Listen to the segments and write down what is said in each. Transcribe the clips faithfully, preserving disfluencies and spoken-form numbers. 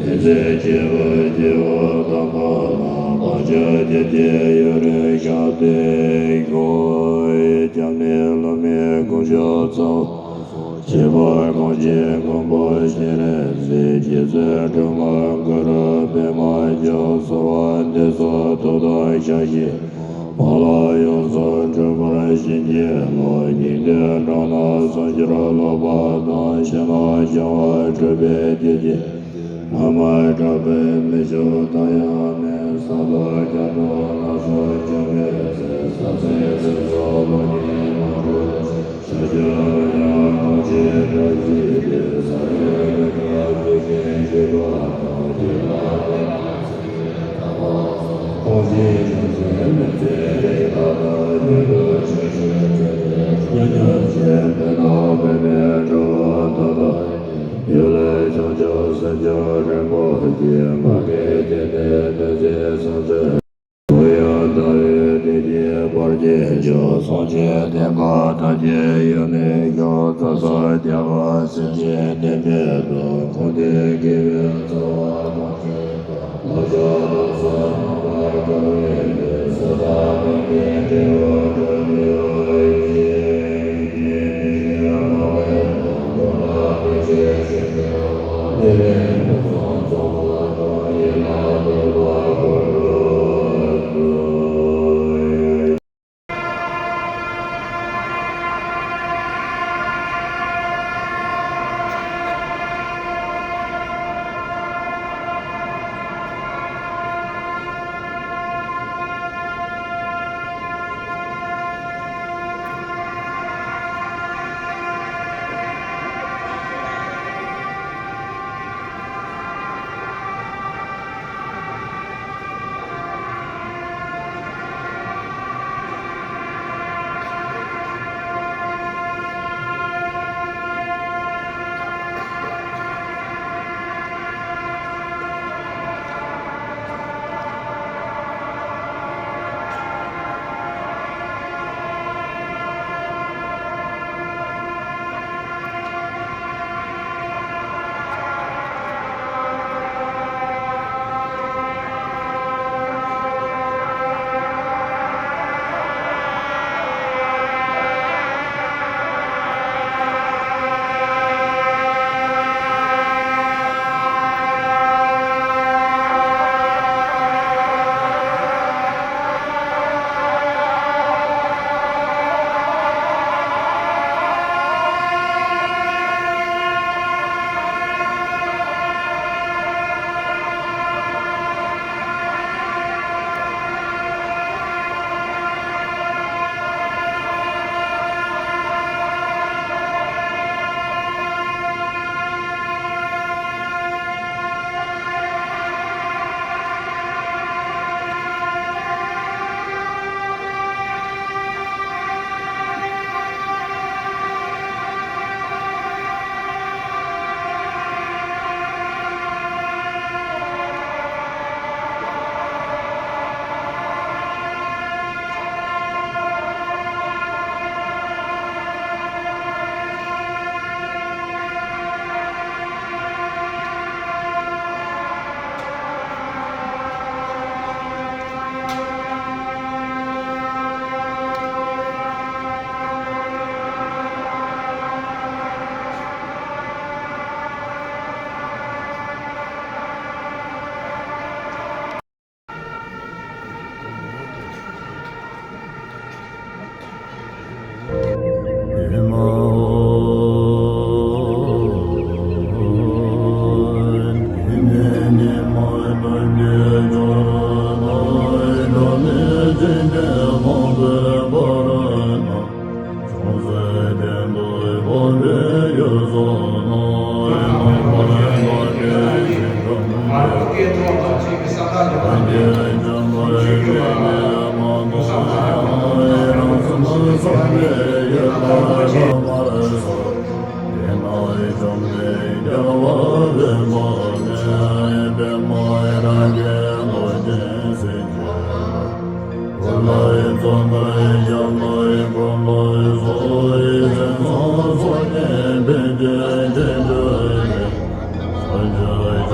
ཚེ་སྐྱེ་བོ་སྐྱེ་བོ་དམ་པ་ལ། བག་ཆགས་ཀྱི་རྒྱལ་ཡུན་རིང་བཞག་སྟེ་ཁྱོད། སྐྱབས་གནས་བླ་མའི་དཀོན་མཆོག་ཚོགས། ཁྱད་པར་གང་ཞིག་མགོན་པོ་སྤྱན་རས་གཟིགས། རྗེ་བཙུན་སྒྲོལ་མ་གུ་རུ་པདྨ་འབྱུང་། གསོལ་བ་འདེབས་སོ་ཐུགས་དམ་བཞག་ཕྱིར། མ་ལ་ཡོངས་སུ་གྲུབ་པར་བྱིན་གྱིས་རློབས། སྙིགས་དུས་འགྲོ་རྣམས་སངས་རྒྱས་ལོག་པ་དང་། ཕྱི་ནང་སྦྱང་བ་གྲུབ་པའི་རྒྱུད་ཀྱི། ཨ་མ་དྲག་པོའི་མི་ཆོས་དང་ཡང་མིན། ས་ལ་རྒྱ་མཚོ་ལ་སོགས་འཇོམས་པའི་ཚེ། ས་སྲིན་སྲིན་སོགས་ལོག་གཉིས་མ་གྲུབ་ཕྱིར། ཕྱོགས་བཅུ་རིག་སྔགས་ཀུན་གྱི་སྒྲ་ཇི་སྙེད་དུ། ས་གཞི་རིག་པ་ཆུ་སྐྱེས་འཇིགས་པ་དང་། རྒྱུད་ལ་དེ་དག་ཚིག་གི་ཐ་མ་སོགས། ཀུན་གཞི་ཆོས་སྐྱེས་མི་ཚེ་རིག་པ་དང་། རྒྱུད་དུ་ཆོས་སྐྱེས་ཚིག་གི་སྒྲ་ཇི་སྙེད་དུ། དེ་དག་པདྨའི་སྤྲུལ་པ་མཐའ་དག་ཡུལ་ལས་བྱང་ཕྱོགས་སེམས་ཅན་རིན་པོ་ཆེ། མ་སྐྱེས་སྐྱེས་ཏེ་བདུད་རྩིའི་སྲོག་རྩོལ། ཀླུ་ཡང་ཟླ་བའི་གཏིང་སྐྱེས་འབར་གྱིས་ཁྱབ། སངས་རྒྱས་བསྟན་པ་དར་གྱི་ཡུལ་ནས་ཤོག་རྩྭ་ས་རྒྱ་གར་སེམས་ཅན་བསྟན་པའི་དོན། འཁོར་འདས་དགེ་བའི་རྩ་བ་མ་བཅད་པར། ལྷོ་ཕྱོགས་ལུགས་སྲོལ་རྣམ་པར་དག་པའི་ལུས། སོ་ཐར་པའི་འབྲས་བུ་བགྲོད་མི་འོས་ཤིང་། སྐྱེ་མེད་ཀྱི་སྨྲ་བའི་དོན། འགྲོ་ལ་ཕན་བྱེད་ཆོས་ཀྱི་དབང་། དེ་ལས་ལུགས་སྲོལ་རྫོགས་པ་དང་། ཡིད་ལ་འདོད་པ་འགོད་པར་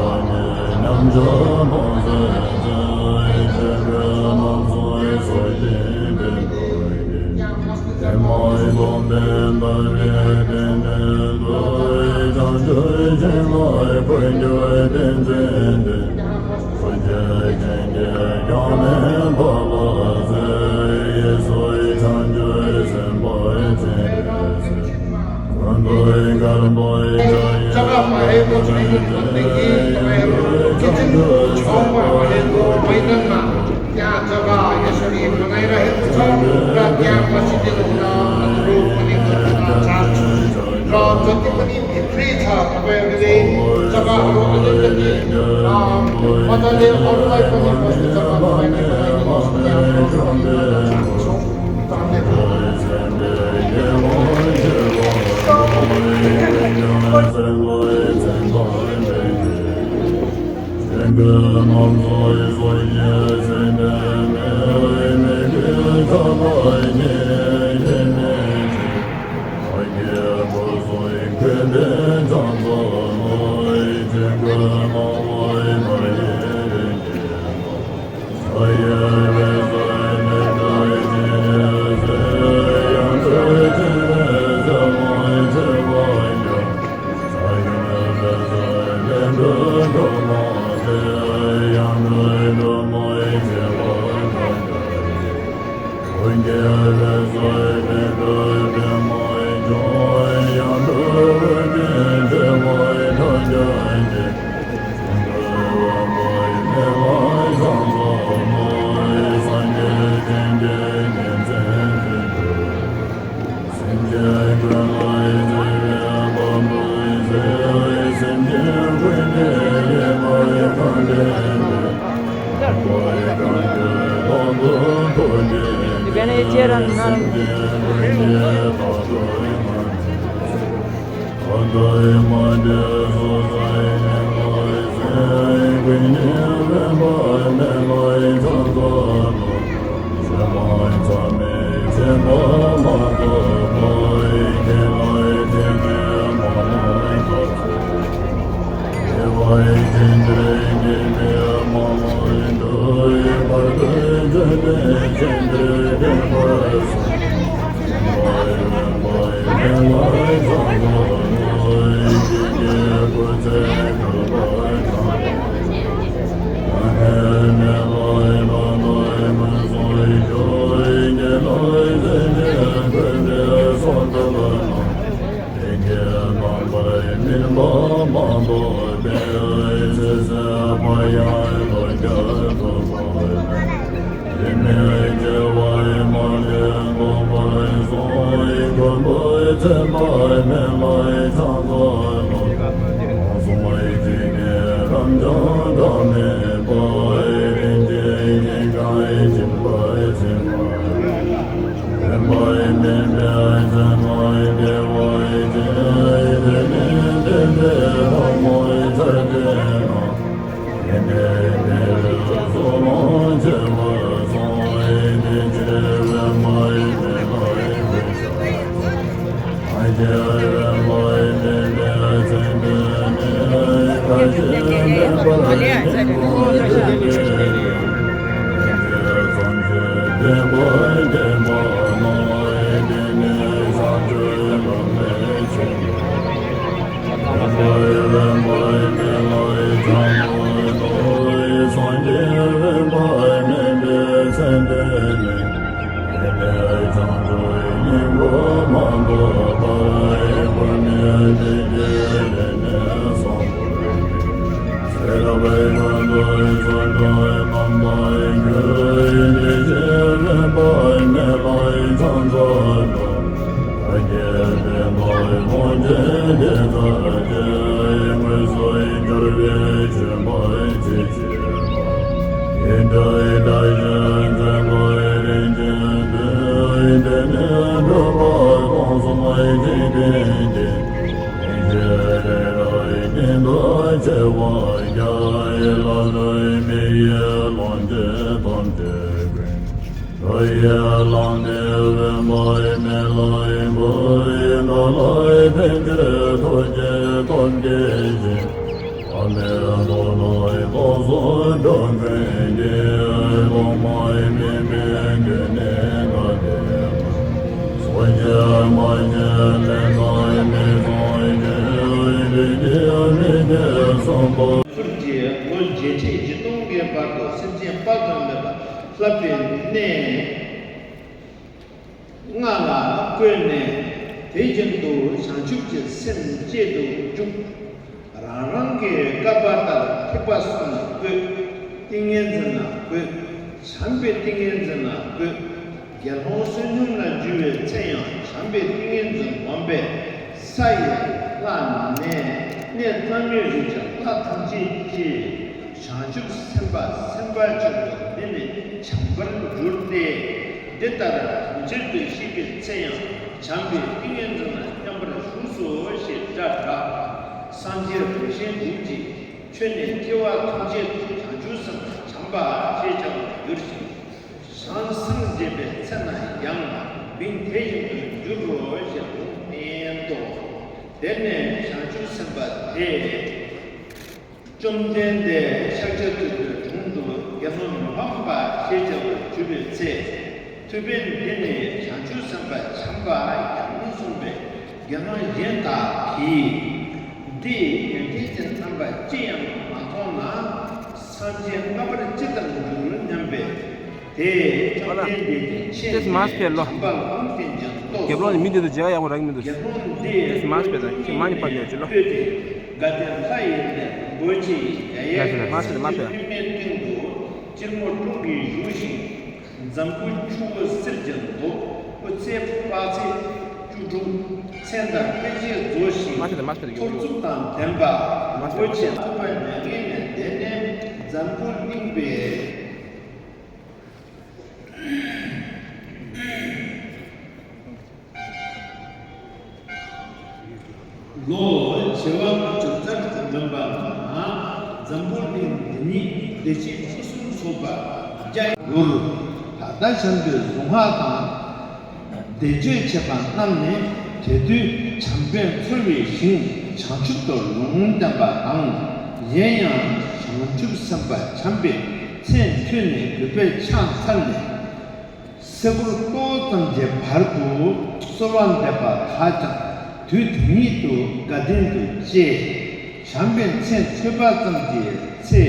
མཛོད། ལྕགས་པ་ཧེ་ཀོ་ཚོ་ཡོད་ཚོད་འདི་གིས་ཀྱང་ཧེ་ཀོ་ཁྱི་ཆེན་པོ་ཆོག་པ་ཧེ་ཀོ་མི་ནན་ན་ཀྱང་ལྕགས་པ་ཡེ་ཤ་རི་མ་ནའི་ར་ཧེ་ཀོ་ཚོ་ར་ཀྱང་མ་ཤི་དེ་ལོ་ན་རུ་ཁོ་ནི་ཁོ་ཚོ་ན་ཆ་ཆུ་ར་ཚོ་ཏི་ཁོ་ནི་མི་ཁྲི་ཆ་ཁོ་ཡ་གི་ལེ་ལྕགས་པ་རོ་ཨ་ལེ་ཀ་ནི་ཨ་མ་ད་ལེ་ཨོར་ལའི་ཁོ་ནི་ཁོ་ཚོ་ལྕགས་པ་ཁོ་ཡ་ནི་ཁོ་ནི་ཁོ་ཚོ་ཡ་ཁོ་ཚོ་ཡ་ཆོག་ཚུར་གྱིས་ལོ་བརྒྱད་ཁྲི་བཞི་སྟོང་གི་བར་དུ་སེམས་ཅན་དཔག་ཏུ་མེད་པ་བསླབ་པའི་གནས་ལྔ་ལ་བཀོད་ནས། དེ་བཞིན་དུ་བྱང་ཆུབ་ཀྱི་སེམས་བསྐྱེད་དུ་འཇུག་རང་རང་གི་བསྐལ་པ་ལྟར་ཐེག་པ་གསུམ་ལ་བཀོད། ཏིང་ངེ་འཛིན་ལ་བཀོད། བྱམས་པའི་ཏིང་ངེ་འཛིན་ལ་བཀོད། དགེ་སློང་བསོད་སྙོམས་ལ་འཇུག་པའི་ཚེ་ཡང་བྱམས་པའི་ཏིང་ངེ་འཛིན་བསྒོམས་པས་ས་ཡི་ལྷ་ནས་གནས་གཙང་མའི་རིས་ཀྱི་ལྷ་ཐམས་ཅད་ཀྱིས་བྱང་ཆུབ་སེམས་དཔའ་སེམས་དཔའ་ཆེན་པོ་འདི་ནི་བྱམས་པར་གྱུར་ཏེ། འདི་ལྟར་ཐམས་ཅད་དུ་གཤེགས་པའི་ཚེ་ཡང་བྱམས་པའི་ཏིང་ངེ་འཛིན་ལ་མཉམ་པར་བཞུགས་སོ་ཞེས་སྒྲ་བསྒྲགས། སངས་རྒྱས་རིན་ཆེན་འབུམ་གྱིས་ཁྱོད་ནི་སྐྱེ་བ་ཐམས་ཅད་དུ་བྱང་ཆུབ་སེམས་དཔའ་བྱམས་པ་ཞེས་བྱ་བར་འགྱུར་ཞིང་། ཡང་སངས་རྒྱས་པའི་ཚེ་ན་ཡང་མིང་དེ་བཞིན་དུ་འགྱུར་རོ་ཞེས་ལུང་བསྟན་ཏོ། དེ་ནས་བྱང་ཆུབ་སེམས་དཔའ་དེས། བཅོམ་ལྡན་འདས་ཤཱཀྱ་ཐུབ་པའི་དྲུང་དུ་དགེ་སློང་མི་ཕམ་པ་ཞེས་བྱ་བར་གྱུར་པའི་ཚེ། ཐུབ་པས་འདི་ནི་བྱང་ཆུབ་སེམས་དཔའ་བྱམས་པ་ཡང་གསུངས་པས། དགེ་སློང་གཞན་དག་གིས་འདི་ཡོན་ཏན་ཅན་རྣམ་པ་ཅི་ཡང་མ་མཐོང་ན། སངས་རྒྱས་ལྔ་པར་ཅི་ལྟར་འགྱུར་སྙམ་པས། དེས་བཅོམ་ལྡན་འདས་ཀྱི་ཆེད་དུ་བྱམས་པ་ལུང་བསྟན་ཅིང་བསྟོད་དོ། དགེ་སློང་ནི་མི་འདི་དང་མཇལ་ཁ་ཡག་པོ་རག་གི་མི་འདུག་དགེ་སློང་འདི་ཏེས་མ་སྤེལ་དང་ཁྱེད་མ་ཉེས་པར་ཡོད་ཅི་ལོ། དགའ་ལྡན་ལྷ་ཡི་ལས་འགོ་བྱེད་ཡ་ཡ། མ་སྤེལ་མ་སྤེལ། སྟེང་དུ་སྤྱིར་མོ་ཀྲུང་གིས་བཞུགས་ཤིང་། འཛམ་བུ་ཆུ་བོ་གསེར་གྱི་མདོག་སྐུ་ཚེ་དཔག་ཚད་བཅུ་དྲུག་མཚན་དང་དཔེ་བྱད་རྫོགས་ཤིང་། མ་ཤེས་དང་མ་ཤེས་དང་ཐོར་ཚུགས་དང་ལྡན་པ། མ་ཤེས་དང་མ་ཤེས་དང་། ཐུབ་པ་མྱ་ངན་ལས་འདས་ནས་འཛམ་བུ་གླིང་པའི་ལོ་བྱེ་བ་ལྔ་བཅུ་རྩ་དྲུག་ལོན་པ་ན། འཛམ་བུ་གླིང་འདི་ཉིད་བདེ་སྐྱིད་ཕུན་སུམ་ཚོགས་པ་རྒྱ་ཡུལ། ད་ལྟ་བྱམས་པའི་གཟུངས་སྔགས་དང་བཟླས་བརྗོད་བྱེད་པ་རྣམས་ནི། དེ་དུས་བྱམས་པས་འཚོ་བའི་ཞིང་བྱང་ཆུབ་ཏུ་ལུང་བསྟན་པ་དང་། གཞན་ཡང་བྱང་ཆུབ་སེམས་དཔའ་བྱམས་པའི་མཚན་ཐོས་ནས་གུས་པས་ཕྱག་འཚལ་ནས། སེ་གོལ་གཏོགས་ཙམ་གྱི་བར་དུ་གསོལ་བ་འདེབས་པ་དག་ཀྱང་དུས་དེ་ཉིད་དུ་དགའ་ལྡན་དུ་སྐྱེ། བྱམས་པའི་མཚན་ཐོས་པ་ཙམ་གྱི་ཚེ།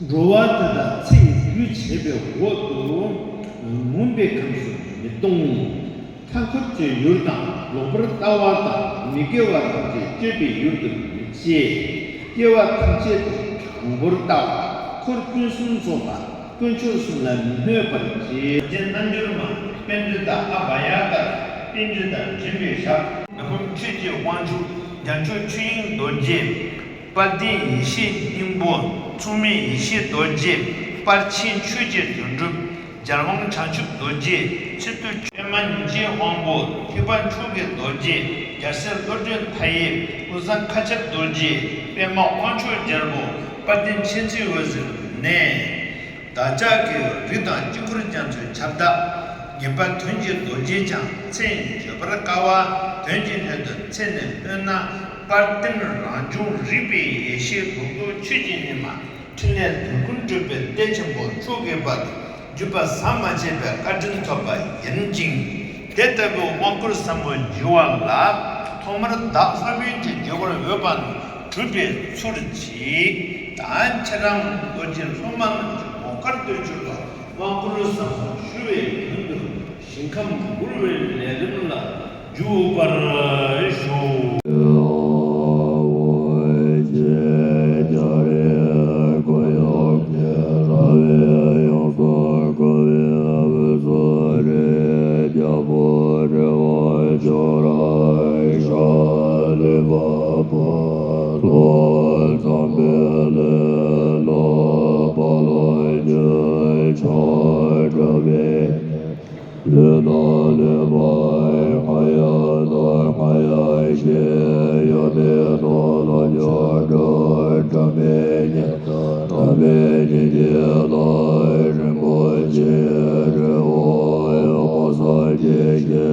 འགྲོ་བ་དེ་དག་ཚེ་ཡི་རྒྱུ་བྱས་པའི་འོག་ཏུ་མུན་པའི་ཁམས་སུ་མི་གཏོང་། མཐའ་འཁོབ་ཀྱི་ཡུལ་དང་ལོག་པར་ལྟ་བ་དང་མི་དགེ་བ་ཐམས་ཅད་སྤྱོད་པའི་ཡུལ་དུ་མི་སྐྱེ། སྐྱེ་བ་ཐམས་ཅད་དུ་དྲང་པོར་ལྟ། འཁོར་ཕུན་སུམ་ཚོགས་པ་དཀོན་མཆོག་གསུམ་ལ་མི་གནོད་པར་བྱེད། རྗེ་རྣལ་འབྱོར་མ་པཎྜི་ཏ་ཨ་བྷ་ཡ་ཏ་པཎྜི་ཏ་འཛིན་པའི་ཞབས། མི་ཕམ་ཆོས་ཀྱི་དབང་ཕྱུག་རྒྱལ་མཆོག་ཆོས་དབྱིངས་རྡོ་རྗེ། དཔལ་ལྡན་ཡེ་ཤེས་སྙིང་པོ་མཚུངས་མེད་ཡེ་ཤེས་རྡོ་རྗེ། དཔལ་ཆེན་ཆོས་ཀྱི་དོན་གྲུབ། རྒྱལ་དབང་བྱང་ཆུབ་རྡོ་རྗེ། ཆེར་སྟོན་པདྨ་ཉིན་བྱེད་དབང་པོ། ཐེག་པ་མཆོག་གི་རྡོ་རྗེ། རྒྱལ་སྲས་བློ་གྲོས་མཐའ་ཡས། ཀུན་བཟང་མཁའ་ཁྱབ་རྡོ་རྗེ། པདྨ་དབང་མཆོག་རྒྱལ་པོ། དཔལ་ལྡན་མཁྱེན་བརྩེ་འོད་ཟེར་ནས། བདག་ཅག་གི་རིགས་དང་དཀྱིལ་འཁོར་རྒྱ་མཚོའི་ཁྱབ་བདག་ངེས་པ་དོན་གྱི་རྡོ་རྗེ་འཆང་། མཚན་བརྗོད་པར་དཀའ་བ་དོན་གྱི་སྣོད་དུ་མཚན་ནས་སྨོས་ན། དཔལ་ལྡན་རང་བྱུང་རིག་པའི་ཡེ་ཤེས་ལུགས་ལྡོག་ཆོས་ཀྱི་ཉི་མ། ཕྲིན་ལས་དོན་ཀུན་སྒྲུབ་པའི་གཏེར་ཆེན་པོ་མཆོག་གི་དཔལ་དུ་བརྒྱུད་པ་ཟམ་མ་ཆད་པའི་བཀའ་དྲིན་ཐོབ་པ་ཡིན་ཅིང་། དེ་ལྟ་བུའི་དབང་བསྐུར་ཟབ་མོ་བགྱི་བ་ལ་ཐོག་མར་བདག་སློབ་དཔོན་གྱི་བརྒྱུད་པར་འོས་པ་སྒྲུབ་པའི་ཚུལ་གྱིས། ད་ཁྱེད་རང་རྡོ་རྗེ་སློབ་མ་རྣམས་ཀྱི་གོ་སྐལ་དུ་གྱུར་པ། དབང་བསྐུར་ཟབ་མོ་ཞུ་བའི་དོན་དུ་ཞིང་ཁམས་འབུལ་བའི་ལས་རིམ་ལ་འཇུག་པར་ཞུ། ལུས་དང་ལུས་པའི་ཁ་ཡ་དང་ཁ་ཡ་ཞེས་ཡོད་པའི་ནོར་ལ་ཆགས་སྒྲིབ་འཁྲུལ་མེད་ཉིད་དང་ཐ་མལ་གྱི་རྒྱུད་ལ་རིན་པོ་ཆེའི་རི་བོ་ཡོད་པ་སངས་རྒྱས་ཀྱི་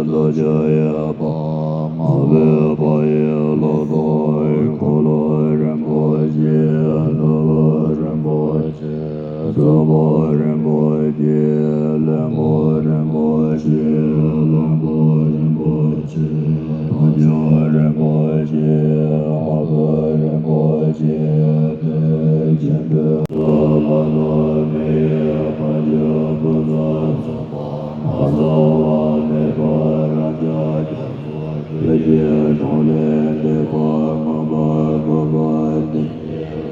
རྡོ་རྗེ་ཡོད་པ་མ་བུས་པ་ཡི་ལོ་ཏོག་འཁོར་ལོ། ལྷ་མོ་རིན་པོ་ཆེ། ལྷ་མོ་རིན་པོ་ཆེ། ལྷ་མོ་རིན་པོ་ཆེ། ལྷ་མོ་རིན་པོ་ཆེ། ལྷ་མོ་རིན་པོ་ཆེ། དེ་ཆེན་པོའི་ལྷ་ལ་མི་ཁ་ཆེན་པོ་ལ་སོགས་པ་མ་ཚང་བ་མེད་པར་རབ་ཏུ་ཕྱག་འཚལ་ལོ། བོད་ཀྱི་འབྲོག་ལས་སྡེ་པ་ལྔ་པ་བོད་པ་སྡེ་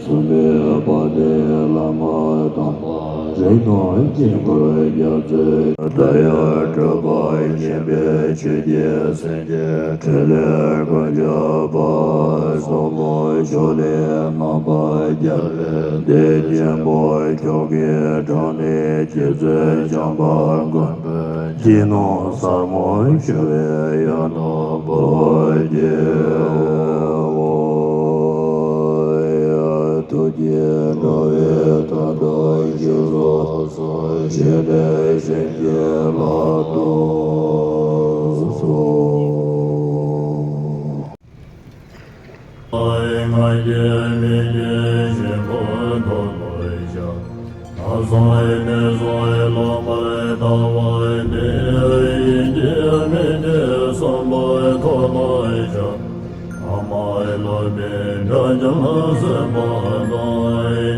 གསུམ་པའི་དཔལ་ལྡན་བླ་མ་དམ་པ་རིགས་ལྔ་དཀྱིལ་འཁོར་རྒྱ་མཚོའི་རྟ་ཡབ་གྲགས་པ་ཉན་པའི་ཆོས་ཀྱི་སེམས་ཀྱི་ཕྲིན་ལས་ཀུན་ཁྱབ་པ་ཟབ་མོ་ཕྱོགས་ལས་རྣམ་པར་རྒྱལ་བའི་གདེང་ཆེན་པོ་ཁྱོད་ཀྱི་དྲུང་ནས་རྗེ་བཙུན་བྱམས་པ་མགོན་པོའི་སྤྱན་ནས་ཟབ་མོ་ཞུ་བའི་ཡང་དག་པར་བགྱིའོ། ཐུགས་ཀྱི་དགའ་བའི་མཐའ་དག་གཞིར་བཟུང་། ཞི་བདེ་བྱིན་གྱིས་བརླབ་ཏུ་གསོལ། ང་རྒྱལ་མི་དགེ་བཞི་པོ་མཐོལ་ལོ་བཤགས། ལྷག་བསམ་རྣམ་གསུམ་ལོག་པར་ལྟ་བ་འདི། ཡིད་ཀྱི་མི་དགེ་གསུམ་པོ་མཐོལ་ལོ་བཤགས། ཨ་མ་ལོག་པའི་དགྲ་བཅོམ་བཟོད་པ་དང་།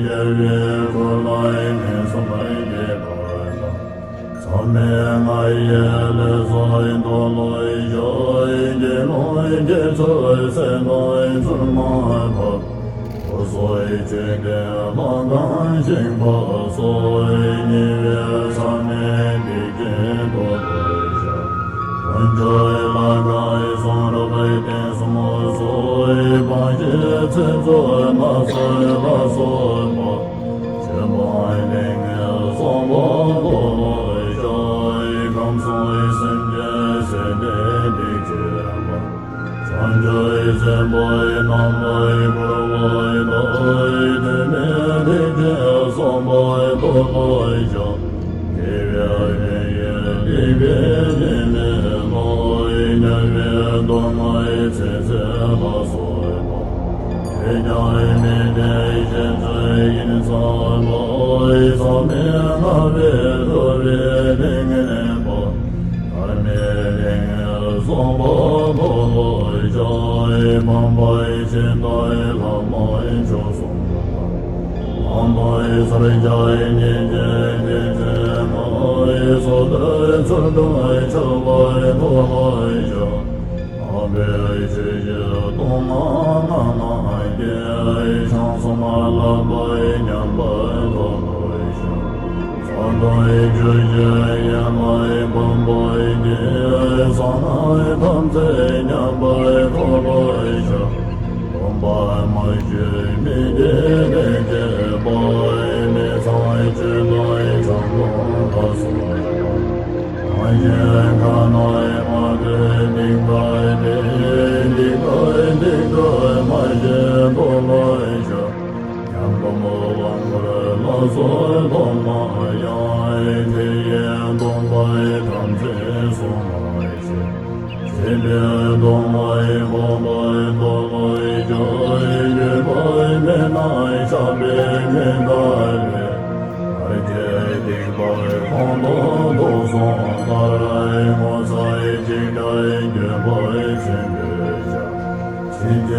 རྒྱལ་བའི་སྐུ་ལ་ངན་སོང་སྐྱེས་པ་དང་། མཚམས་མེད་ལྔ་ཡི་ལས་བསགས་མཐོལ་ལོ་བཤགས། དགེ་སློང་དགེ་ཚུལ་བསད་ནས་ཚུལ་མ་ཕབ། ཕོ་སོགས་ཆོས་དད་ལྷ་ཁང་བཅིངས་པ་སོགས། ཉེས་པའི་མཚམས་མེད་སྡིག་ཅན་མཐོལ་ལོ་བཤགས། དཀོན་མཆོག་ལྷ་ཁང་གསུང་རབ་རྟེན་གསུམ་སོགས། སྤང་བྱའི་ཚིག་རྩུབ་སྨྲ་བརྗོད་ལ་སོགས་པ། ཆོས་སྤངས་ལས་ངན་བསགས་པ་མཐོལ་ལོ་བཤགས། ཁམས་གསུམ་སེམས་ཅན་ཟད་པའི་སྡིག་བྱས་པ། བྱང་ཆུབ་སེམས་དཔའི་རྣམ་པར་འཁོར་བ་དག། དོན་མེད་སྡིག་བྱས་བསགས་པ་མཐོལ་ལོ་བཤགས། དགེ་བའི་བཤེས་གཉེན་སྡིག་པའི་ཉེས་དམིགས་ལ། དམྱལ་བའི་སྡུག་བསྔལ་ཚེ་ཚད་ལ་སོགས་པ། དེས་ཀྱང་མི་བདེ་ཞེ་སྡང་ཡིད་མཚར་ལ། མཚམས་མེད་ལྔ་པའི་འཁོར་བའི་སྡུག་བསྔལ་མཐོལ། མཐར་མེད་ལས་ངན་བསགས་པ་མཐོལ་ལོ་བཤགས། ཕམ་པའི་ཆད་ལྟའི་ལྷག་མའི་ཆོས་སྲུང་དང་། ཕམ་པའི་ཚར་གཅོད་ཉེས་བྱས་སྡིག་ཅན་ལྔ། སོ་ཐར་ཚུལ་དང་ཆགས་པ་མཐོལ་ལོ་བཤགས། ཕམ་པའི་ཆོས་བཞི་སྡུག་བསྔལ་ལྔ་ལྔ་བསྐྱེད། ཆང་གསུམ་ལ་སོགས་པའི་ཉམས་པ་མཐོལ་ལོ་བཤགས། ཚོགས་དང་རྒྱུ་ཞིང་ཡན་ལག་ཕུང་པོ་བརྒྱད། གསང་སྔགས་ཐམས་ཅད་ཉམས་པ་མཐོལ་ལོ་བཤགས། སྟོན་པ་མ་བྱོན་མི་དགེ་ལས་བརྒྱད་པ། མི་ཚངས་སྤྱོད་དང་ཆང་འཐུང་ལ་སོགས་པ། གང་ཞིག་ཁ་ནས་མ་ཐོས་སྡིག་པ་སྟེ། སྡིག་པ་སྡིག་ཏུ་མ་བྱས་མཐོལ་ལོ་བཤགས། ཉམས་པ་དབང་བསྐུར་ལ་སོགས་སྡོམ་པ་ཡང་། དེ་ཡིས་སྟོན་པ་ཐམས་ཅད་སྲུང་བར་བྱེད། སྲིད་པའི་སྡུག་བསྔལ་འཕོ་བའི་མཐོལ་ལོ་བཤགས། འགྱོད་པ་མེད་ན་ཆགས་པས་མི་འདའ་བའི། བར་ཆད་སྡིག་པ་གང་བསགས་དུག་གསུམ་ལྟར། ངོ་ཚ་འཇིགས་སྐྲག་འགྱོད་པ་ཆེན་པོས་བཤགས། ཕྱིན་ཆད་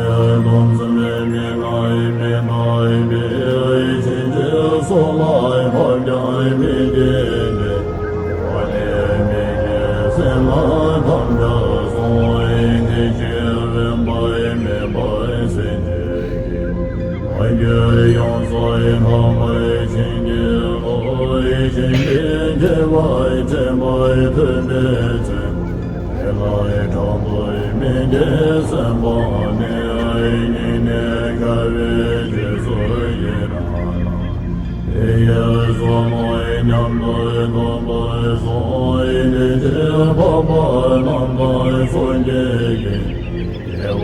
སྡོམ་བརྩོན་མི་ནུས་མི་འདའ་བའི། ཕྱིན་ཆད་སྲོག་ལ་ཕབ་ཀྱང་མི་བདེ་སྟེ། དགོས་འདོད་མི་བགྱིད་སེམས་ལ་དམ་བཅའ་སྲུང་། བདེ་གཤེགས་དབེན་པ་མེད་པར་སེམས་བསྐྱེད་ཀྱིས། མ་གྱུར་ཡོངས་སུ་དག་པར་བྱིན་གྱིས་རློབས། ཕྱིན་ཆད་སྐྱེ་བ་ཕྲད་པ་ཐོབ་པའི་ཚེ། དེ་ལ་ཕྲག་དོག་མི་བགྱིད་སེམས་དཔའ་ནི། སྙིང་ནས་དགའ་བའི་རྗེས་སུ་ཡི་རང་ན། དེ་ཡི་བསོད་ནམས་མཉམ་དུ་ཐོབ་པར་ཤོག། དེ་ཕྱིར་འཕགས་པ་རྣམས་དང་སངས་རྒྱས་ཀྱིས། དགེ་བ་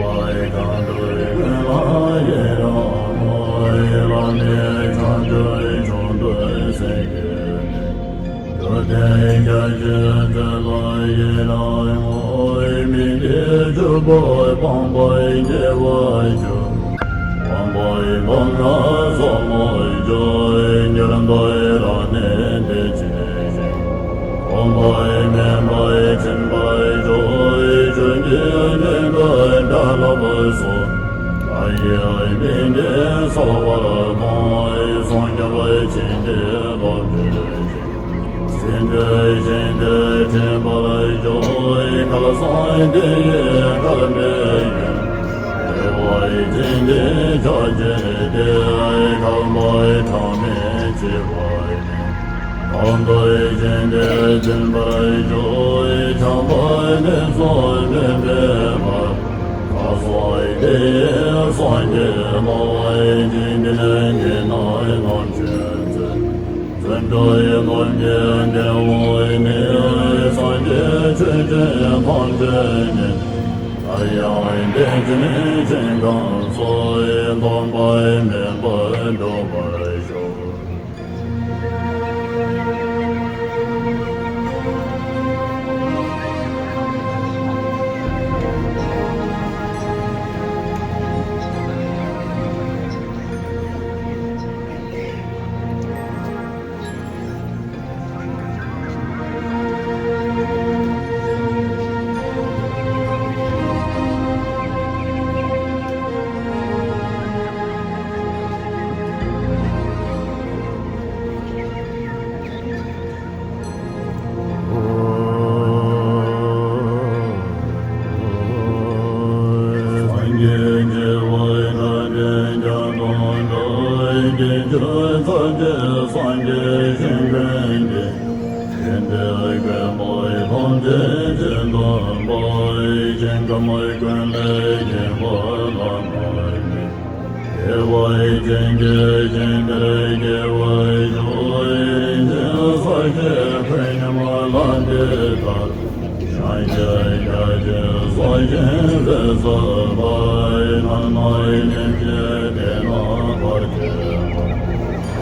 གང་བསྒྲུབས་ཀུན་ལ་ཡི་རང་ངོ་། བླ་མེད་བྱང་ཆུབ་མཆོག་ཏུ་སེམས་བསྐྱེད་ནས། འགྲོ་དོན་རྒྱ་ཆེར་མཛད་ལ་ཡི་རང་ངོ་། མི་དགེ་བཅུ་པོ་སྤངས་པས་དགེ་བ་བཅུ། སྤངས་པས་སྡུག་བསྔལ་ཟབ་མོ་བཅུ། ཉེར་བསྡོགས་ པའི་མེ་འབར་འབྱིན་པར་འཇུག་ཆོས་ཀྱི་སྙིང་པོ་དགྲ་ལྷ་སོགས། ལྷ་ཡི་མིང་གིས་གསོལ་བ་གཏོང་། སངས་རྒྱས་པའི་བྱིན་གྱིས་རློབ་བྱེད་ཅིང་། སྲིད་པའི་ཞིང་དེར་ཐིམ་པར་ཤོག་ཁ་སང་དེ་ཡི་ཁ་མེད་ཡིན། བདེ་བ་ཅན་དེ་ཕྱག་རྒྱས་ཏེ། ཁ་བ་ཁྲག་མེད་བྱེད་པ་ཡིན། དམ་པའི་ཞིང་དེར་འཛིན་པར་ཤོག་ཆགས་པ་ནི་སོགས་མི་འབད་པར། ཁ་སང་དེ་ཡི་སངས་རྒྱས་སློབ་པའི་ཞིང་དེར་ངེས་ནས་ལམ་ཆེན་འཛིན། བརྩོན་འགྲུས་ཀྱི་སྟོབས་ཀྱིས་འདི་འོག་ནས། སངས་རྒྱས་ཆོས་ཀྱི་ཐམས་ཅད་ཉིད། སླར་ཡང་བདེ་ཆེན་ཞིང་ཁམས་སུ། སྟོང་པ་མེད་པར་འགྲུབ་པར་ཤོག་བདེ་བ་ཅན་གྱི་ཞིང་དེར་སྐྱེ་བར་ཤོག་རིན་ཆེན་ས་གཞི་ཁོད་སྙོམས་ལ་འདི་ལྟར། བྱང་ཆུབ་རྒྱ་ཆེན་སོགས་ཞིང་དུ་གསོལ་བ། ལྷ་དང་ཡེ་ཤེས་དེ་དག་བར་ཆད་པ།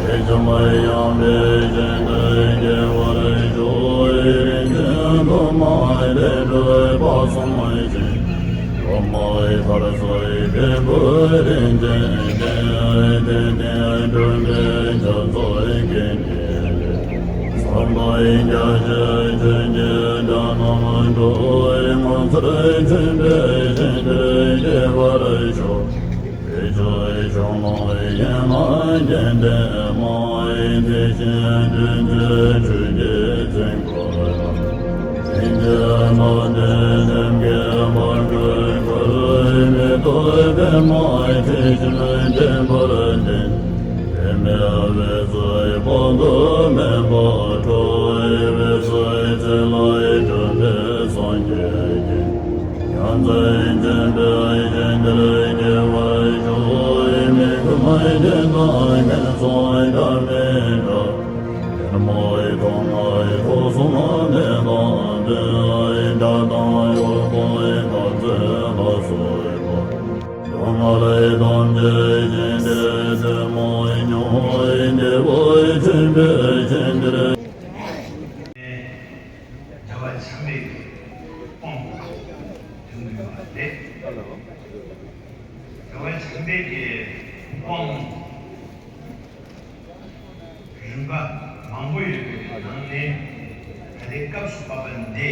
དེ་བཅོམ་པའི་ཡང་དག་པའི་ཞིང་དུ་སྐྱེ་བར་ཤོག་རིན་ཆེན་ཐོག་མ་དེ་སྒྲུབ་པ་གསུམ་བཞིན། སྒོ་མང་ཐར་ཚུལ་འབྲས་བུ་རིན་ཆེན་ལྡན། དེ་ནས་སྒྲུབ་པའི་ཆོས་ཚོགས་ཀྱི་ཉེར་ལེན། བསམ་པ་རྒྱ་ཆེ་ཆོས་ཀྱི་སྒྲ་རྣམས་སྒྲོག་ངོ་མཚར་ཆེན་པོའི་ཞིང་དེར་སྐྱེ་བར་ཤོག་དེ་ཕྱིར་ཕྱོགས་རྣམས་ཡན་ལ་རྒྱན་ལྡན་མ། དེ་བཞིན་སྤྲིན་གྱི་ཁྲོད་ཀྱི་བཙན་འགོག་དང་། ལྷན་ཅིག་དམག་སྡེ་སེམས་བསྐྱེད་པ་ཀུན་བསྐུལ། མེ་ཏོག་པདྨ་དྲི་ཞིམ་བརྟན་པར་ལྡན། དེ་མེད་འོད་ཟེར་དཔག་ཏུ་མེད་པ་འཕྲོ། འོད་ཟེར་ཚེ་ལས་གྲོལ་བའི་སངས་རྒྱས་ཀྱིས། ཡང་རྩེ་གཅིག་པའི་ཞིང་དེར་སྐྱེ་བར་ཤོག་མི་ཁོམ་རྒྱན་དང་ངན་སོང་སྒྲ་མི་སྒྲོག་སེར་མོའི་ཐོག་མའི་ཐོག་གསུམ་ནས་དང་ལྡན། སྒྲ་དང་འོད་དང་འོད་ཀྱི་ཚོགས་ལ་སོགས་པ། སྡུག་བསྔལ་ཐམས་ཅད་ཞི་སྟེ་བདེ་མོ་མྱོང་བའི་བདེ་བ་ཆེན་པོའི་ཞིང་དེར། རྒྱལ་བ་བྱམས་པའི་གི་དཔང་དུ་འདུས་པ་སྟེ། རྒྱལ་བ་བྱམས་པའི་གི་དཔང་རིམ་པ་མང་པོ་ཡོད་པའི་ནང་ནས། ད་ལྟའི་སྐབས་སུ་བབས་པ་འདི་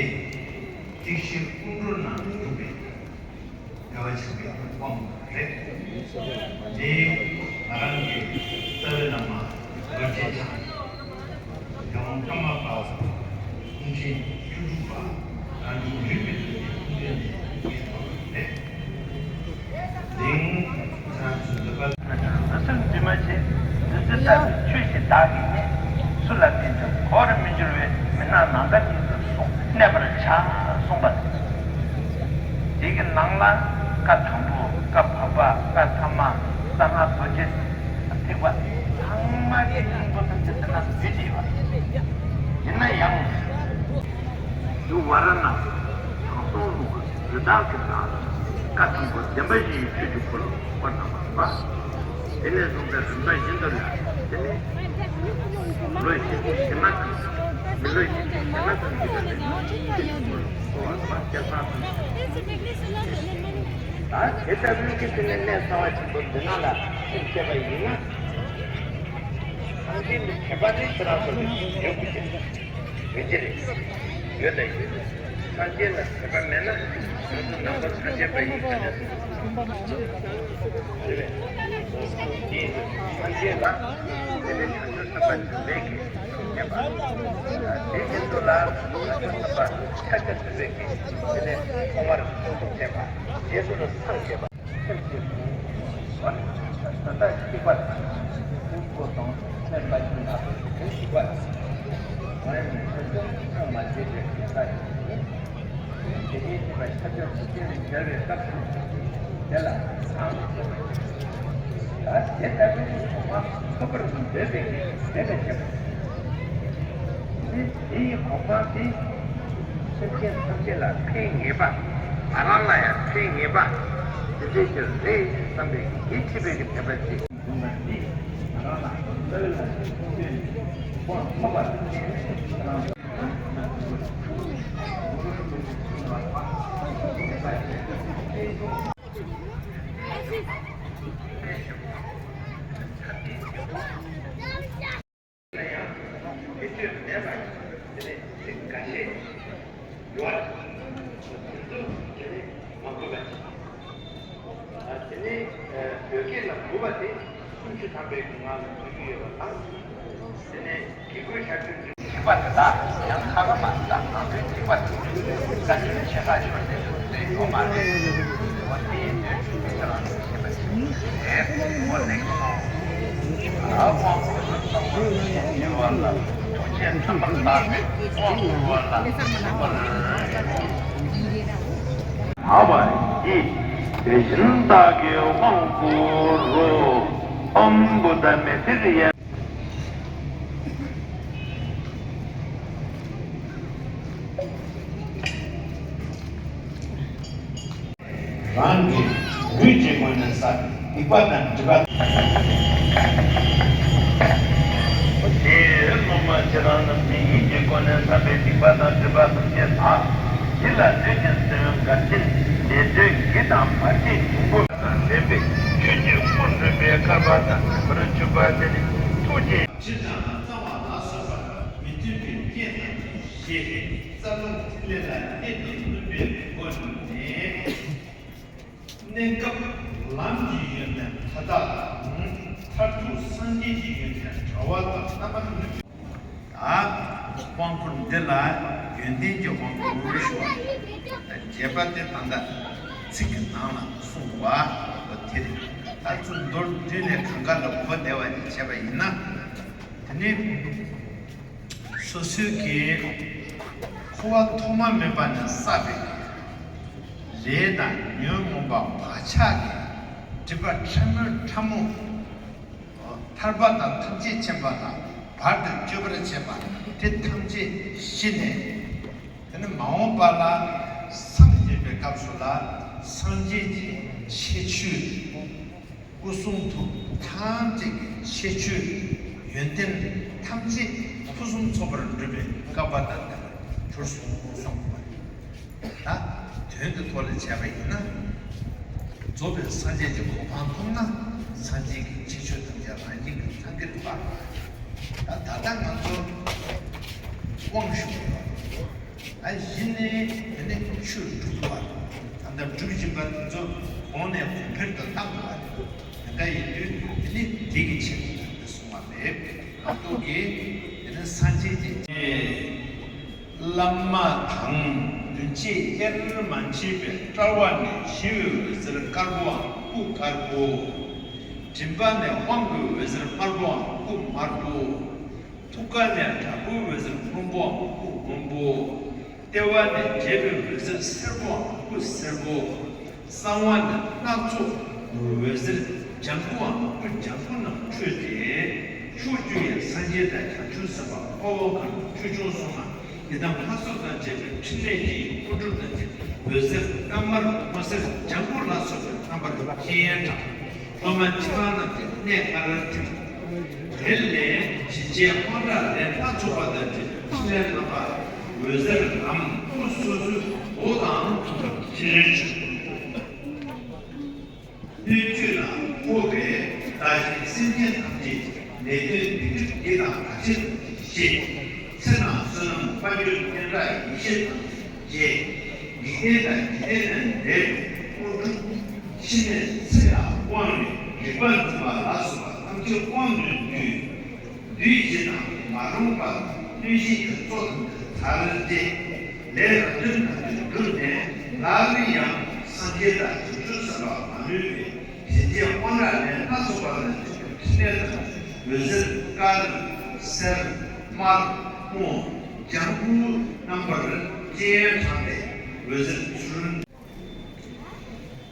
ཐེག་ཆེན་ཀུན་འགྲོ་ནང་འདུས་པའི་རྒྱལ་བ་བྱམས་པའི་དཔང་རེད། འདི་ང་རང་གི་རྩ་བའི་བླ་མ་རྡོ་རྗེ་འཆང་། རྒྱལ་དབང་ཀརྨ་པ་དཔུང་ཆེན་བཅུ་དྲུག་པ་རང་བྱུང་རིག་པའི་རྡོ་རྗེ་སྐུ་མདུན་ནས་ངས་ཐོབ་པ་རེད། དེང་ང་རང་ཚོའི་འདོད་པ། ང་ཚོས་འདུས་མ་བྱས། འདི་ལྟ་བུའི་ཆོས་ཤིག་བདག་གིས་རྙེད། སུ་ལ་བསྟན་ཀྱང་གོ་བར་མི་འགྱུར་བས། མི་སྣང་ནམ་མཁའ་ཉིད་དུ་སོང་གནས་པར་བྱ། གསུངས་པ་རེད། དེ་གི་ནང་ལ་བཀའ་དང་པོ། བཀའ་བར་པ། བཀའ་ཐ་མ། གསང་སྔགས་རྡོ་རྗེ་ཐེག་པ་ཚང་མ་གི་སྙིང་པོ་ཐམས་ཅད་དེ་ན་འདུས་ཏེ་ཡོད་པ་རེད། ཡིན་ན་ཡང་། འདུ་བ་ར་ན་དྲང་སྲོང་ལུགས་ཀྱི་རི་དྭགས་ཀྱི་ནང་ལ་བཀའ་དང་པོ་བདེན་པ་བཞིའི་ཆོས་ཀྱི་འཁོར་ལོ་བསྐོར་གནང་བ་རེད་པ། དེ་ནས་བཟུང་སྟེ་རིམ་པ་བཞིན་དུ་ལ། དེ་ནས་ལོ་བཞི་བཅུ་ཞེ་ལྔ་ཙམ། མི་ལོ་བཞི་བཅུ་ཞེ་ལྔ་ཙམ་གྱི་རིང་ལ་ཆོས་ཀྱི་འཁོར་ལོ་བསྐོར་བ་རེད་པ། སྐལ་བཟང་ཐམས་ཅད། ད་དེ་ལྟ་བུའི་གི་དེ་ནས་གནས་གསར་བ་ཆེན་པོ་འདི་ནང་ལ་ཕྱིན་བྱས་པ་ཡིན་ན། ཐམས་ཅད་ནི་མཁྱེན་པ་ནི་ཁྱེད་རང་ཚོ་ལ་ཡོད་དགོས་ཀྱི། ཡོད་ཀྱི་རེད། ཡོད་དང་ཡོད། སངས་རྒྱས་ལ་དད་པ་མེད་ན་ང་ཚོ་ནང་པ་སངས་རྒྱས་པ་ཡིན་ག་ལེར་སོང་། རེད་པས། དེ་སངས་རྒྱས་ལ་དེ་ནས་བྱང་ཆུབ་སེམས་དཔའ་འཇམ་དཔལ་གྱིས་ཐུགས་བསྐྱེད་པ། དེ་བཞིན་དུ་ལ་བྱང་ཆུབ་སེམས་དཔའ་ཤཱཀྱ་ཐུབ་པས་ཀྱིས་དེ་ནས་ཐོག་མར་ཐུགས་བསྐྱེད་པ། རྗེས་སུ་ལ་སངས་རྒྱས་པ། སེམས་ཀྱི་བ། ད་ལྟ་གཅིག་པ་དང་། ཀུན་སློང་དང་སེམས་པ་གཅིག་ན་དེ་གཅིག་པ། ང་ཡི་སེམས་ཀྱི་སེམས་མ་བྱས་པའི་ཀུན་ས་ཡིན། དེ་ཉིད་ཀྱི་བ་ཤཱཀྱ་ཐུབ་པས་མཇལ་བའི་སྐབས་སུ་དེ་ལ་སངས་རྒྱས་པ། ད་དེ་ལྟ་བུའི་གོ་འཕང་ཐོབ་པར་འདོད་པའི་དེ་ལ་བྱེད་པ། དེ་དེའི་གོ་འཕང་དེ་སེམས་ཅན་ཐམས་ཅད་ལ་ཕན་ངེས་པ། ང་རང་ལ་ཡང་ཕན་ངེས་པ་དེ་འདྲའི་ཅིག་རེད་བསམ་པའི་ཡིད་ཆེས་པའི་གི་དད་པ་ཅིག་འདུག་ན། འདི་ང་རང་ལ་ལྟ་བའི་ལ་ཞིག་མཐོང་ཆོས་ནི་དབང་ཐོབ་པ་དང་། ན་ཡང་དེ་ཚོས་མེད་པར་དེ་ནས་ཚིག་འགའ་ཤས་ཡོད་པ་དེ་ཚོ་དེ་ནས་མ་གོ་བ་ཅིག་དེ་ནས་བོད་སྐད་ལ་གོ་བ་དེ་སུམ་ཅུ་ཐམ་པའི་སྒང་ལ་འགྲོ་གི་ཡོད་པ་དང་། དེ་ནས་དགེ་བསྐོས་ཤཱཀྱ་ཐུབ་པ་དེ་དག་ཡང་ཁ་ཁ་མ་དང་ནང་དོན་གཅིག་པ་དེ་ཚོས་བཀའ་དྲིན་ཆེ་ཁ་ཆེ་བ་དེ་ཚོ་དེ་ཡོད་མ་རེད། འོ་དེ་ཡིན་དུས་དེ་ཚོ་རང་ཚོ་ཤེས་པ་ཞིག་རེད། འོ་ནས་ཨ་དབང་བསྐུར་བསམ་པ་ཞེས་བགྱི་བ་ལ་ཐུགས་རྗེས་ཁྲམ་པར་བཏགས་ཏེ་དབང་བསྐུར་བ་ལ་ཞུགས་པར་བགྱི། དེ་བཞིན་བདག་གིས་དབང་བསྐུར་རོ། ཨོཾ་བུདྡྷ་མེ་ཏྲི་ཡ། རང་གི་ལུས་ཀྱི་སྒོ་ནས་བསགས་པའི་སྡིག་པ་དང་སྒྲིབ་པ། དེའི་སློབ་མ་ཁྱེད་རང་རྣམས་ཀྱི་ཡིད་ཀྱི་སྒོ་ནས་བསགས་པའི་སྡིག་པ་དང་སྒྲིབ་པ་ཐམས་ཅད་དག་ཡིད་ལ་ནུས་ཀྱང་སེམས་དགའ་ཞིང་ལས་དོན་གྱི་དང་བར་ཆད་འབྱུང་པོ་དང་ལྡན་པའི་ཆོས་ཀྱི་དབུ་འདྲེན་པའི་བསྐལ་པ་དང་འཁྲིལ་བར་གྱུར་པ་དེ་ནི་ཐུགས་རྗེ། ཕྱི་དང་གཙང་བ་ལ་སོགས་པ་མི་མཐུན་པའི་རྐྱེན་དང་བཅས་ཏེ་རྩ་རླུང་ཐིག་ལེ་ལ་གནས་ཏེ་བསྣུན་པའི་སྒོ་ནས། གནས་སྐབས་ལམ་གྱི་ཡོན་ཏན་མཐའ་དག་དང་མཐར་ཐུག་སངས་རྒྱས་ཀྱི་ཡོན་ཏན་བྲལ་བ་དང་རྣམ་པར་གནོན། ད་དབང་བསྐུར་འདི་ལ་ཡོན་ཏན་གྱི་དབང་བསྐུར་ཞུ་བ། རྒྱས་པ་དེ་ད་ལྟ་ཚིག་གི་ནང་ལ་གསུངས་པ་དེ་རེད། ད་ཚུར་མདོར་བསྡུས་ནས་གང་ག་ལ་གོ་བདེ་བ་ཞིག་བྱས་པ་ཡིན་ན། དེ་ནི་སོ་སོའི་གི་འཁོར་བ་ཐོག་མ་མེད་པ་ནས་བསགས་པའི་ལས་དང་ཉོན་མོངས་པ་བག་ཆགས་ཀྱི་སྒྲིབ་པ་ཕྲ་མོའི་ཕྲ་མོ། ཐར་པ་དང་ཐམས་ཅད་མཁྱེན་པ་དང་བར་དུ་གཅོད་པར་བྱེད་པ་དེ་ཐམས་ཅད་ཞི་ནས། དེ་ནི་མ་འོངས་པ་ལ་སངས་རྒྱས་པའི་སྐབས་སུ་ལ་སངས་རྒྱས་ཀྱི་ཁྱད་ཆོས། སྐུ་གསུང་ཐུགས་ཐམས་ཅད་ཀྱི་ཁྱད་ཆོས་ཡོན་ཏན་ཐམས་ཅད་ཕུན་སུམ་ཚོགས་པར་འགྲུབ་པའི་བསྐལ་པ་དང་ལྡན་པར་གྱུར་སོང་གསུངས་པ་རེད། ད་དོན་དུ་ཐོག་ལ་བྱས་པ་ཡིན་ན། རྫོགས་པའི་སངས་རྒྱས་ཀྱི་གོ་འཕང་ཐོབ་ན་སངས་རྒྱས་ཀྱི་ཁྱད་ཆོས་ཐམས་ཅད་རང་བཞིན་གྱིས་ཚང་གི་རེད་པ། ད་ད་ལྟ་ང་ཚོ་དབང་ཞུ་གི་ཡོད། ད་གཞི་ནས་དེ་ནས་ཆོས་སྒྲུབ་པ། ད་ལྟ་སྒྲུབ་བཞིན་པ་དེ་ཚོ་གོང་ནས་གོང་འཕེལ་དུ་བཏང་དགོས་པ་རེད། དེ་འདྲ་ཡིན་དུས་དེ་ནི་བདེ་སྐྱིད་ཆེན་པོ་དེ་གསུང་བ་རེད། ང་ཏོག་གིས་དེ་ནི་སངས་རྒྱས་ཀྱི་བླ་མ་དང་མདུན་བསྐྱེད་དབྱེར་མ་མཆིས་པའི་དཔྲལ་བ་ནས་ཞི་བའི་འོད་ཟེར་དཀར་པོའམ་སྐུ་དཀར་པོ། མགྲིན་པ་ནས་དབང་གི་འོད་ཟེར་དམར་པོའམ་སྐུ་དམར་པོ། ཐུགས་ཀ་ནས་དྲག་པོའི་འོད་ཟེར་སྔོན་པོའམ་སྐུ་སྔོན་པོ། ལྟེ་བ་ནས་འབྲས་བུའི་འོད་ཟེར་སེར་པོའམ་སྐུ་སེར་པོ། གསང་བ་ནས་སྣ་ཚོགས་འོད་ཟེར་ལྗང་ཁུའམ་སྐུ་ལྗང་ཁུ་རྣམས་འཕྲོས་ཏེ། ཕྱོགས་བཅུ་ཡི་སངས་རྒྱས་དང་བྱང་ཆུབ་སེམས་དཔའ་དཔའ་བོ་མཁའ་འགྲོ་ཆོས་སྐྱོང་སོགས་ལ་ཡི་དམ་ལྷ་ཚོགས་དང་བཅས་པའི་ཕྲིན་ལས་ཀྱི་སྐུ་འགྲུབ་དང་བཅས་འོད་ཟེར་དཀར་དམར་སྔོ་སེར་ལྗང་ཁུ་ལ་སོགས་པའི་རྣམ་པར་སྤྱན་དྲངས། སློབ་མ་ཁྱེད་རང་རྣམས་ཀྱི་གནས་ལྔར་ཐིམ། དེ་ལས་ཞི་བྱེད་དབང་དྲག་ལས་སྣ་ཚོགས་པ་དང་བཅས་པའི་ཕྲིན་ལས་རྣམ་པ་འོད་ཟེར་ལམ་སྐུ་སོ་སོའི་མགོ་དང་ཐོག་ལ་ཕྲིན་ལས་བྱོན། སྣོད་བཅུད་ལ་འཁོར་བའི་བདག་གཞན་སེམས་ཅན་ཐམས་ཅད་ཀྱི་ལས་དོན་སྡིག་སྒྲིབ་བགེགས་དང་བར་ཆད་ཞི། ཚེ་དང་བསོད་ནམས་ དཔལ་འབྱོར་སྙན་གྲགས་ཡེ་ཤེས་དང་བཅས། འཇིག་རྟེན་དང་འཇིག་རྟེན་ལས་འདས་པའི་དངོས་གྲུབ། འཆི་མེད་ཚེ་ཡང་དབང་བའི་རིག་པ་འཛིན་པ་ལ་སོགས་པ་ཐམས་ཅད་དབང་དུ་བསྡུས། བདུད་བཞི་དང་མ་རུངས་པ་གནོད་བཞིའི་ཚོགས་རྣམས་ཚར་བཅད། ལས་རབ་བརྟན་རྣམས་ཀྱིས་བསྒྲུབས་ནས་ལག་ལེན་ཡང་སངས་རྒྱས་དང་བྱང་ཆུབ་སེམས་དཔའ་མ་ལུས་པའི་དྲིན་ཅན་དབང་དྲག་ལས་སྣ་ཚོགས་པ་ལ་བརྟེན་པའི་ཕྲིན་ལས་དང་། འོད་ཟེར་དཀར་སེར་དམར་སྔོ་ལྗང་གུ་རྣམ་པར་སྤྱན་དྲངས་ཏེ་འོད་ཟེར་ཚུལ།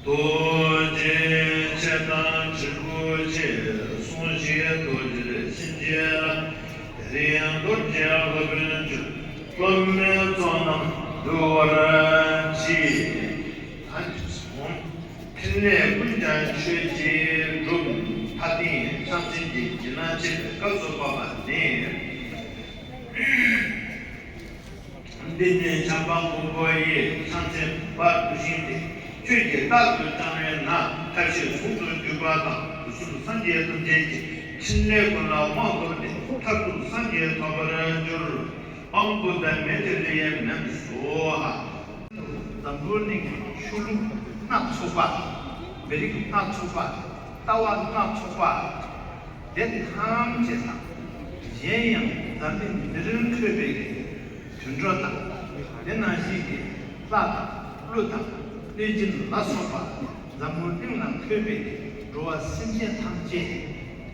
རྡོ་རྗེ་ཆེ་དང་དྲིལ་བུ་ཆེ། གསུང་ཞིག་རྡོ་རྗེར་བྱིན་གྱིས་བརླབ། དེ་རིང་རྡོ་རྗེ་སློབ་དཔོན་གྱུར། སློབ་མའི་ཚོགས་རྣམས་འདུ་བར་མཆི། ད་ནི་སོང་། ཕྲིན་ལས་ཀུན་ཀྱང་ཆོས་ཀྱིས་གྲུབ། ལྷ་སྡེ་ཕྱག་ཆེན་གྱི་བྱིན་རླབས་ཆེ་བའི་སྐབས་སུ་བབས་པ་ནི། འདི་ནི་བྱམས་པ་མགོན་པོ་ཡི། ཕྱག་མཚན་འབར་དུ་བཞེངས་ཏེ། ཁྱོད་ཀྱིས་རྟག་ཏུ་བསྐྱངས་པས་ན། མཐར་ཕྱིན་ཟུང་དུ་འཇུག་པ་དང་། དུས་གསུམ་སངས་རྒྱས་ཐམས་ཅད་ཀྱི། ཕྲིན་ལས་ཀུན་ལ་དབང་ཐོབ་སྟེ། མཐར་ཐུག་སངས་རྒྱས་ཐོབ་པར་འགྱུར། དབང་པོ་ཟད་མེད་དེ་ལས་མེད་སོ། འཛམ་བུ་གླིང་གི་ཆོས་ལུགས་སྣ་ཚོགས་པ། མི་རིགས་སྣ་ཚོགས་པ། ལྟ་བ་སྣ་ཚོགས་པ། དེ་ཐམས་ཅད་དང་། གཞན་ཡང་འཛམ་གླིང་འདིར་འཕྲད་པའི་དུད་འགྲོ་དང་། དེ་ནང་བཞིན་གྱི་ལྷ་དང་ཀླུ་དང་གནོད་སྦྱིན་ལ་སོགས་པ། འཛམ་བུ་གླིང་ལ་འཕྲད་པའི་འགྲོ་བ་སེམས་ཅན་ཐམས་ཅད་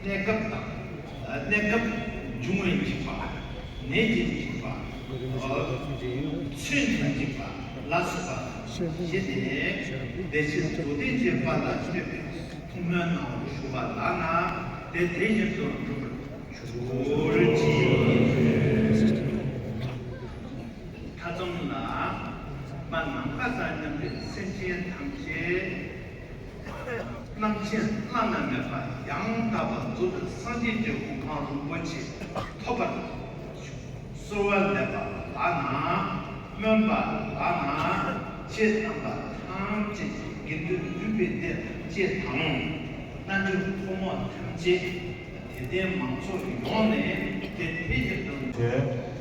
གནས་སྐབས་དང་། གནས་སྐབས་འབྱུང་བའི་འཇིགས་པ། ནད་ཀྱི་འཇིགས་པ། ཚུལ་ཁྲིམས་འཇིགས་པ་ལ་སོགས་པ་ཞི་སྟེ། བདེ་ཆེན་རྡོ་རྗེ་འཆང་དཔལ་ལ་བསྟོད་པའི་ཐུགས་སྨོན་གནང་བར་ཞུ་བ་ལགས་ན། དེ་དེ་བཞིན་དུ་འགྲུབ་པར་ཤོག་ཅིག། མཐའ་མཚམས་ལ་མ་ནམ་མཁའ་དང་མཉམ་པའི་སེམས་ཅན་ཐམས་ཅད་རྣམ་མཁྱེན་བླ་ན་མེད་པ་ཡང་དག་པར་རྫོགས་པའི་སངས་རྒྱས་ཀྱི་གོ་འཕང་རིན་པོ་ཆེ་ཐོབ་པར་ཤོག་གསོལ་བ་འདེབས་པ་ལགས་ན། སྨོན་པ་ལགས་ན། ཆོས་བསྟན་པ་ཐམས་ཅད་ཀྱི་དགེ་འདུན་འདུས་པའི་སྡེ་ཐམས་ཅད་དང་། མནའ་འབྲེལ་ཕོ་མོ་ཐམས་ཅད། དད་ལྡན་མང་ཚོགས་ཡོངས་ནས་དེ་དེ་བཞིན་དུ།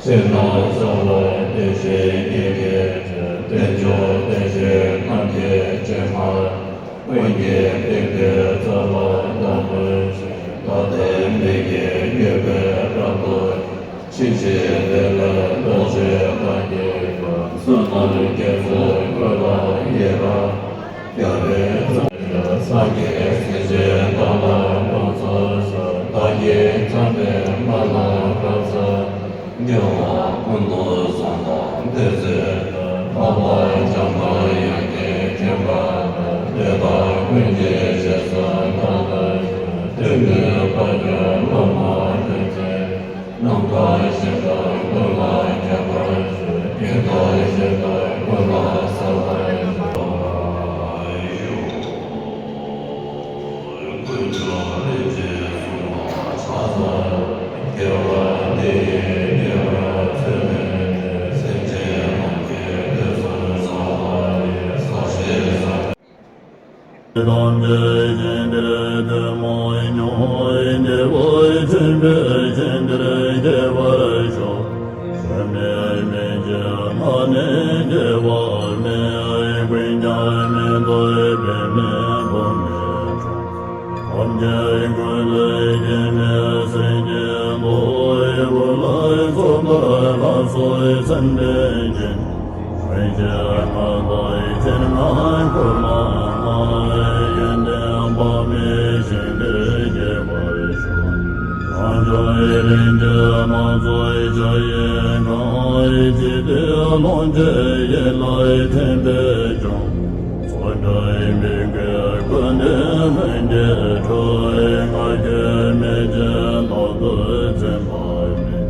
ཕྱི་ནང་གསང་བ་བདེ་གཤེགས་ཉིད་ཀྱི་དཔལ་འབྱོར་བདེ་གཤེགས་རྣམས་ཀྱི་སྤྱན་སྔར། ཀུན་གྱི་ཏིང་འཛིན་རྩ་ལ་བདག་མོས་ཤིང་། བདག་ལྟའི་མིག་གིས་མྱུར་བའི་རབ་ཏུ་ཕྱིན། ཕྱིན་ཆད་བདེ་བའི་རྟག་ཞིག་གང་སྐྱེས་པ། བསོད་ནམས་རྒྱ་མཚོའི་ཁོལ་ལ་ཡི་རང་། རྒྱལ་བའི་ཚོགས། སངས་རྒྱས་སྲས་ཆེན་བདག་ལ་དགོངས་སུ་གསོལ། བདག་གིས་འཚམས་པའི་མ་ལ་སྐབས་སུ། ཉེ་བ་ཀུན་ཏུ་བཟང་དང་བདེ་ཚེ་ལ། འཕགས་པ་འཇམ་དཔལ་དབྱངས་ཀྱིས་མཁྱེན་པ་དང་། དེ་དག་ཀུན་གྱི་རྗེས་སུ་བདག་སློབ་ཅིང་། དུས་མིན་དཔལ་གྱི་སློབ་མ་ཐམས་ཅད། ནམ་མཁའ་གཞན་དག་ཀུན་ལ་ཁྱབ་པར་ཤོག། དགེ་རྩ་གཞན་དག་ཀུན་ལ་བསགས་པར་ཤོག། ཀུན་མཆོག་ལྷུན་གྱིས་བཟུང་བ་ཕྱག་འཚལ་ལོ། དགེ་བ་འདི་ཡིས་ཉེ་བར་འཚེ་མེད་དེ། སེམས་ཅན་རྣམས་ཀྱི་དོན་སུ་བྱ་བ་ཡི། ས་གཞི་ས། དང་འདྲེས་ཤིང་འདྲེས་ཏེ་མ་མྱོང་བའི་བདེ་བ་ཆེན་པོའི་ཞིང་དེར་སྐྱེ་བར་ཤོག། ཞུམ་མེད་མི་སྐྱེ་ལྷ་ནི་སྐྱེ་བ་མེད། ཀུན་ཀྱང་མི་རྟག་པའི་མེ་དཔུང་མེ་འབར། ཐམས་ཅད་ཀུན་ལས་སྐྱེ་མེད་སེང་གེའི་མདོག། ཀུན་ལ་སོགས་པ་ལ་ སེམས་དཔའི་རྒྱན། རིན་ཆེན་ལྔ་དང་སྤྱན་སྔར་འཁོར་ལ་བསྔགས། ཡོན་ཏན་དཔག་མེད་ཞིང་དུ་རྒྱས་པར་ཤོག། རང་བྱུང་རིག་འཛིན་ལ་སོགས་ཕྱག་གཡས་འཁང་། ཇི་སྲིད་ལོངས་སྤྱོད་ཡིད་ལ་ཐིམ་པས་སྐྱོང་། ཚོགས་བསགས་པའི་ཀུན་འདུས་ལྷུན་གྱིས་གྲུབ། ང་རྒྱལ་མེད་ཅིང་རྟག་ཏུ་འཛིན་པ་མེད།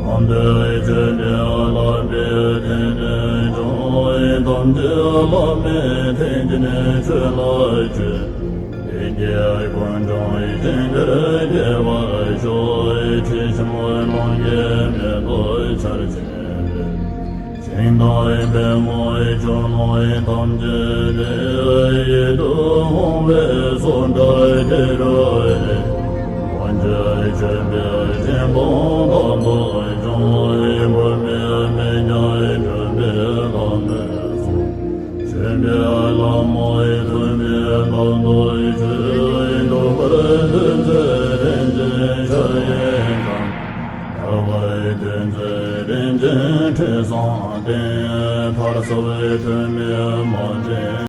དམ་པའི་ཆོས་འདི་བསླབ་པས་ཐེག་ཆེན་སྐྱོང་། ཐམས་ཅད་བླ་མེད་ཐེག་ཆེན་ཆོས་ལ་སྤྱོད། སྡིག་བགེགས་ཀུན་ཀྱང་ཞིང་དུ་རྒྱས་པར་ཤོག། དྲི་ཞིམ་པོའི་ལོངས་སྤྱོད་མེ་ཏོག་ཆར་ཆེན་ལས། ཞིང་དང་པདྨོ་ཆུ་ཀླུང་ཐམས་ཅད་ལས། ཡིད་དུ་འོང་བའི་སོ་འདྲ་དེ་རུ་ལས། དཀོན་མཆོག་མཆོད་པའི་སྤྲིན་ཕུང་དག་ཏུ་བྱུང་། བུད་མེད་མི་ཉག་སྒྲོན་མེ་ལ་ནི་སོགས། མཆོད་པའི་ལྷ་མོ་ཐུགས་མཉེས་རྟག་ཏུ་མཆོད། འགྲོ་ཀུན་དོན་མཛད་རིན་ཆེན་ཕྱག་གཡས་འཁང་། ཐར་པའི་དོན་མཛད་རིན་ཆེན་ཁྲི་བཟང་སྟེང་། ཐར་སྲིད་ཐུན་མིན་མ་ཆེན།